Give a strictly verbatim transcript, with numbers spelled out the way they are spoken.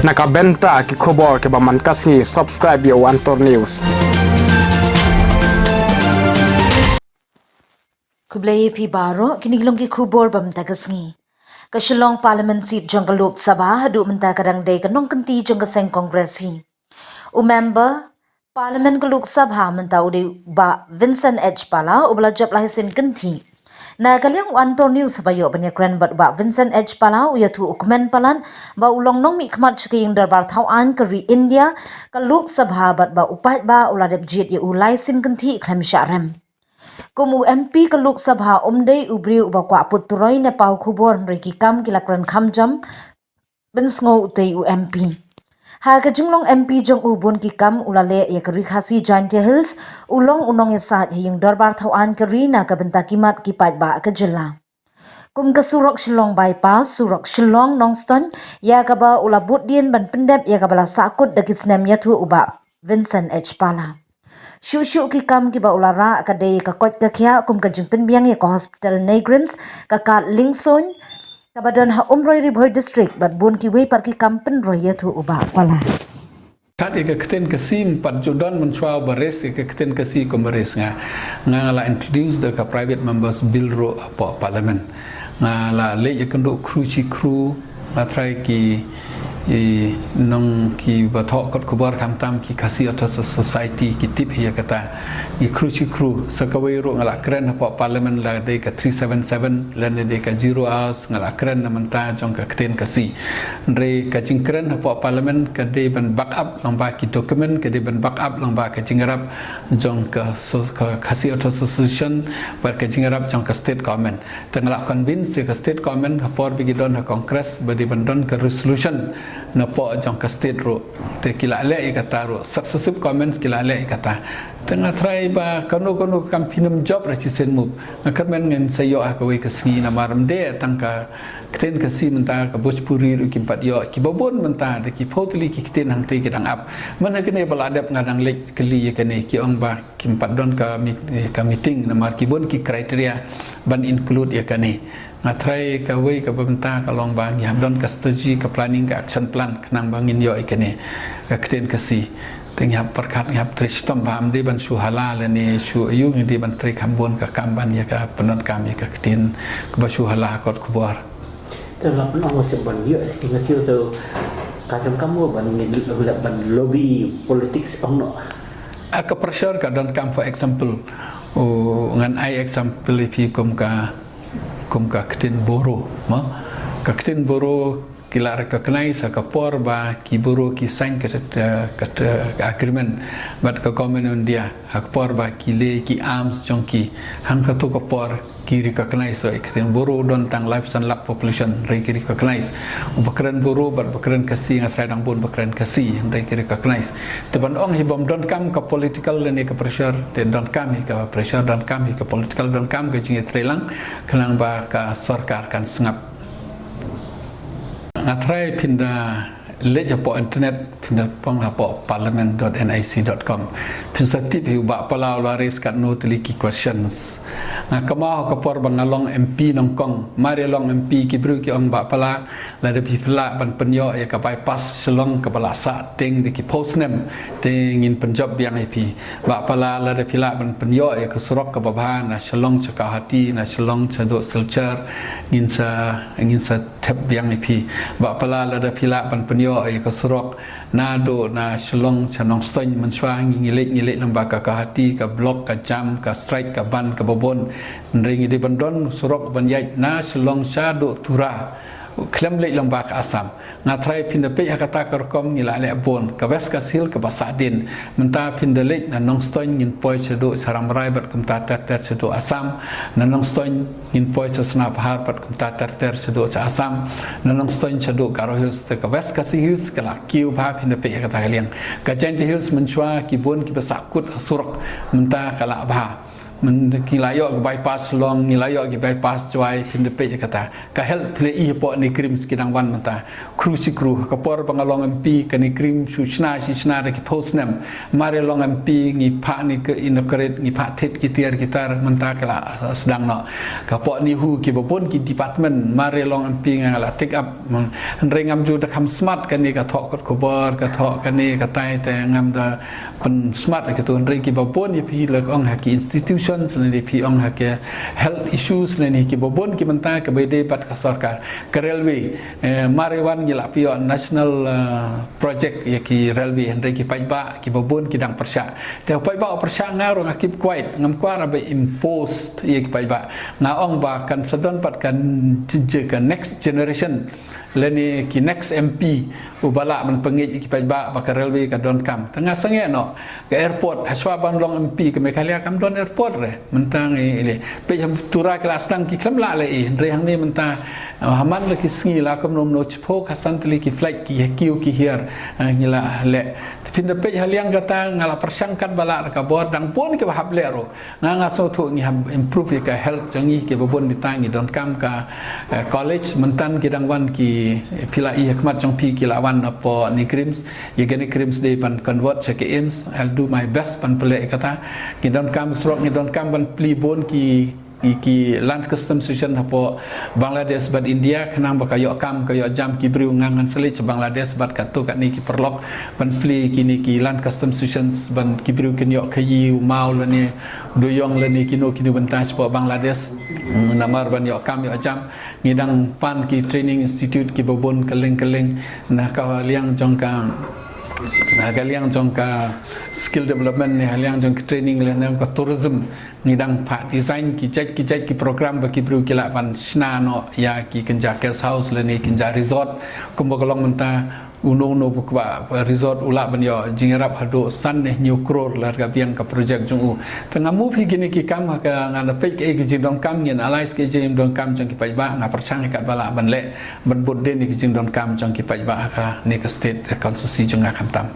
Na ka bynta ki khubor kiba man ka sngi, subscribe ïa u Antor News. Khublei ïa phi baroh, kine ki long ki khubor ba mynta ka sngi. Ka Shillong Parliament seat jong ka Lok Sabha haduh mynta ka dang dei ka nongkynti jong ka seng Congress hi. U member Parliament ka Lok Sabha mynta u dei u Bah Vincent H Pala, uba la jop lai sien kynti. Na ka liang u Antor News haba ïoh ban ïakren bad u Bah Vincent H Pala, u ïathuh u kmen palat ba u long nongmihkhmat sha ka ïing dorbar thaw aiñ ka ri India ka Lok Sabha bad ba u paidbah u la dep jied ïa u lai sien kynti khlem shah rem. Kum u M P ka Lok Sabha, um dei u briew uba kwah put turoi ne paw khubor, hynrei ki kam ki la kren kham jam, pynsngew utei u M P. Ha ka jinglong M P jong u, bun ki kam u la leh ïa ka Ri Khasi Jaintia Hills, u long u nongïasaid ha ïing dorbar thaw aiñ ka ri na ka bynta ki mat ki paidbah ka jylla. Kum ka surok Shillong Bypass, surok Shillong Nongstoiñ, ïa kaba u la bud dien ban pyndep ïa kaba la sahkut da ki snem, ïathuh u Bah Vincent H Pala. Shuh shuh ki kam kiba u la rah ka dei ka koit ka khiah, kum ka jingpynbiang ïa ka hospital Neigrims, ka kad Lyngsoiñ kaba don ha Umroi, Ri Bhoi District, bad bun kiwei pat ki kam pynroi, ïathuh u Bah Pala. Kat ïa ka ktien Khasi, ym pat ju don mynshuwa ba raise ïa ka ktien Khasi kum ba raise nga. Nga la introduce da ka private members bill ruh hapoh Parliament. Nga la leit ïakynduh khru shi khru, nga trai ki, i, nong kiba thoh kot khubor, khamtam ki Khasi Authors Society, ki tip hi ïa kata. Ngi khru shi khru, sa kawei ruh nga la kren hapoh Parliament, la dei ka three seven seven, lane dei ka zero hours, nga la kren na mynta jong ka ktien Khasi. Hynrei ka jingkren hapoh Parliament ka dei ban back up lyngba ki document, ka dei ban back up lyngba ka jingïarap jong ka so-, ka Khasi Authors Association, bad ka jingïarap jong ka state government. Te nga la convince ïa ka state government, ha por ba ki don ha Congress, ba dei ban don ka resolution napoh jong ka state ruh. Te ki la leh ïa kata ruh, successive governments ki la leh ïa kata. Te nga trai ba kano kano ka kam phin ym jop ra shisien muk. Nga kyrmen ngin sa ïoh ha kawei ka sngi, namar ym dei tang ka ktien Khasi mynta, ka Bhojpuri ruh kim pat ïoh, kiba bun mynta da ki phew tylli ki ktien hangtei ki dang ap. Mynta kane ba la dep nga dang leit kylli ïa kane, ki ong ba kim pat don ka meet-, eh, ka meeting namar ki bun ki criteria ban include ïa kane. Nga trai kawei kaba mynta ka long ba ngi hap don ka strategy, ka planning, ka action plan khnang ba ngin ïoh ïa kane ka ktien Khasi. Te ngi hap pyrkhat, ngi hap trei shitom ba ym dei ban shu hala lane shu aïu, ngi dei ban trei kham bun ka kam ban ïa ka pyndonkam ïa ka ktien kaba shu hala ha kot khubor. Te la pynong ba shu ban ïoh ïa ka ktien Khasi, te ka donkam mo ban ngi leh ban lobby politics ong noh. Ah, ka pressure ka donkam, for example, u, ngan ai example ïa phi kum ka, kum ka ktien Boro, mo? Ka ktien Boro ki la recognize ha ka por ba ki Boro ki sign ka, ka, ka, ka agreement bad ka Government of India, ha ka por ba ki leh ki arms jong ki, hangta ka por ki recognize ïa ka ktien Boro. Don tang laiphew san lak population, hynrei ki recognize. U ba kren Boro bad ba kren Khasi, nga trai dang bun ba kren Khasi, hynrei ki recognize. Te ban ong hi ba ym donkam ka political lane ka pressure, te donkam hi ka pressure, donkam hi ka political, donkam ka jingïatreilang, khnang ba ka sorkar kan sngap. Nga trai phin da leit hapoh internet, phin da pang hapoh parliament dot N I C dot com. Phin sa tip hi u Bah Pala u la raise katno tylli ki questions. Nga kynmaw ha ka por ba nga long M P nyngkong, mar ïa long M P ki briew ki ong, Bah Pala, lada phi lah ban pynïoh ïa ka bypass Shillong kaba la sah tieng da ki phew snem, te ngin pynjop biang ïa phi. Bah Pala, lada phi lah ban pynïoh ïa ka surok kaba bha na Shillong sha Guwahati, na Shillong shaduh Silchar, ngin sa, ngin sa thep biang ïa phi. Bah Pala, lada phi lah ban pynïoh ïa ka surok naduh na Shillong sha Nongstoiñ, mynshuwa ngi, ngi leit, ngi leit lyngba ka Guwahati, ka block, ka jam, ka strike, ka bandh kaba bun. Hynrei ngi dei ban don surok ban ïaid na Shillong shaduh Tura, khlem leit lyngba ka Assam. Nga trai phin da peit ha kata ka rukom ngi la leh bun. Ka West Khasi Hills kaba sah dien. Mynta phin da leit na Nongstoiñ ngin poi shaduh sha Rambrai bad kumta ter ter shaduh Assam. Na Nongstoiñ ngin poi sha Sna Pahar bad kumta ter ter shaduh sha Assam. Na Nongstoiñ shaduh Garo Hills, te ka West Khasi Hills ka la kiew bha, phin da peit ha kata ka liang. Ka Jaintia Hills mynshuwa ki bun kiba sah kut ha surok, mynta ka la bha. Ngi la ïoh ki bypass Long, ngi la ïoh ki bypass Jowai, phin da peit ïa kata. Ka health phi la i hapoh NEIGRIHMS ki dang wan mynta. Kru shi kru, ha ka por ba nga long M P, ka NEIGRIHMS shu shna, shu shna da ki phew snem. Mar ïa long M P, ngi phah NEIGRIHMS, inaugurate, ngi phah thied ki tiar ki tar, mynta ka la sdang noh. Ka hapoh NEHU kiba bun ki department, mar ïa long M P nga la take up. Hynrei ngam ju da kham smart kane ka thoh kot khubor, ka thoh kane ka tai te ngam da pynsmart ïa kito, hynrei kiba bun ïa phi la ong ha ki institutions lane phi ong ha ki health issues lane kiba bun ki mynta kaba dei bad ka sorkar. Ka railway, eh, mar ïa wan ngi la pynïoh national, eh, project ïa ki railway, hynrei ki paidbah kiba bun ki dang pyrshah. Te paidbah pyrshah, nga ruh nga keep quiet, ngam kwah ba impose ïa ki paidbah. Nga ong ba kan sa don pat kan je ka next generation lane ki next M P uba lah ban pyngngeit ïa ki paidbah ba ka railway ka donkam. Te nga sangeh noh, ka airport, hashwa ban long M P ka Meghalaya kam don airport re. Mynta ngi leh, peit ha Tura ki la sdang, ki khlem lah leh ei, hynrei hangne mynta, eh, ha man la ki sngi la kumno kumno shiphew ka san tylli ki flight ki kiew ki hiar, eh, ngi la leh. Te phin da peit ha liang kata nga la pyrshang katba lah da ka bor, dang bun kiba hap leh ruh. Nga, nga sngewthuh ngi hap improve ïa ka health jong ngi, kiba bun mynta ngi donkam ka, eh, college, mynta ki dang wan ki, phi la i ha khmat jong phi ki la wan napoh NEIGRIHMS, ïa ka NEIGRIHMS dei ban convert sha ka AIIMS, I'll do my best ban pynleh ïa kata. Ngi donkam surok, ngi donkam ban plie bun ki, ki, ki Land Customs Station hapoh Bangladesh bad India, khnang ba ka ïoh kam, ka ïoh jam ki briew, nga ngan sa leit sha Bangladesh bad katto katne ki paralok ban plie kine ki Land Customs Stations, ban ki briew kin ïoh khaïi u maw lane duyong lane kino kino bynta shapoh Bangladesh. Hmm, namar ban ïoh kam ïoh jam. Ngi dang pan ki training institute kiba bun kylleng kylleng, na ka liang jong ka, na ka liang jong ka skill development ne ha liang jong ka training lane ka tourism. Ngi dang phah design ki jait ki jait ki program ba ki briew ki lah ban shna noh ïa ki kynja guest house lane kynja resort, kumba ka long mynta, uno uno ba ka resort u lah ban ïoh jingïarap haduh san ne hynñiew klur la ka biang ka project jong u. Te nga move hi kine ki kam ha ka, nga da peit kaei ka jingdonkam, ngin analyse kaei ka jingdonkam jong ki paidbah, nga pyrshang ïa katba lah ban leh ban bud dien ïa ka jingdonkam jong ki paidbah ha kane ka state, ka constituency jong nga khamtam.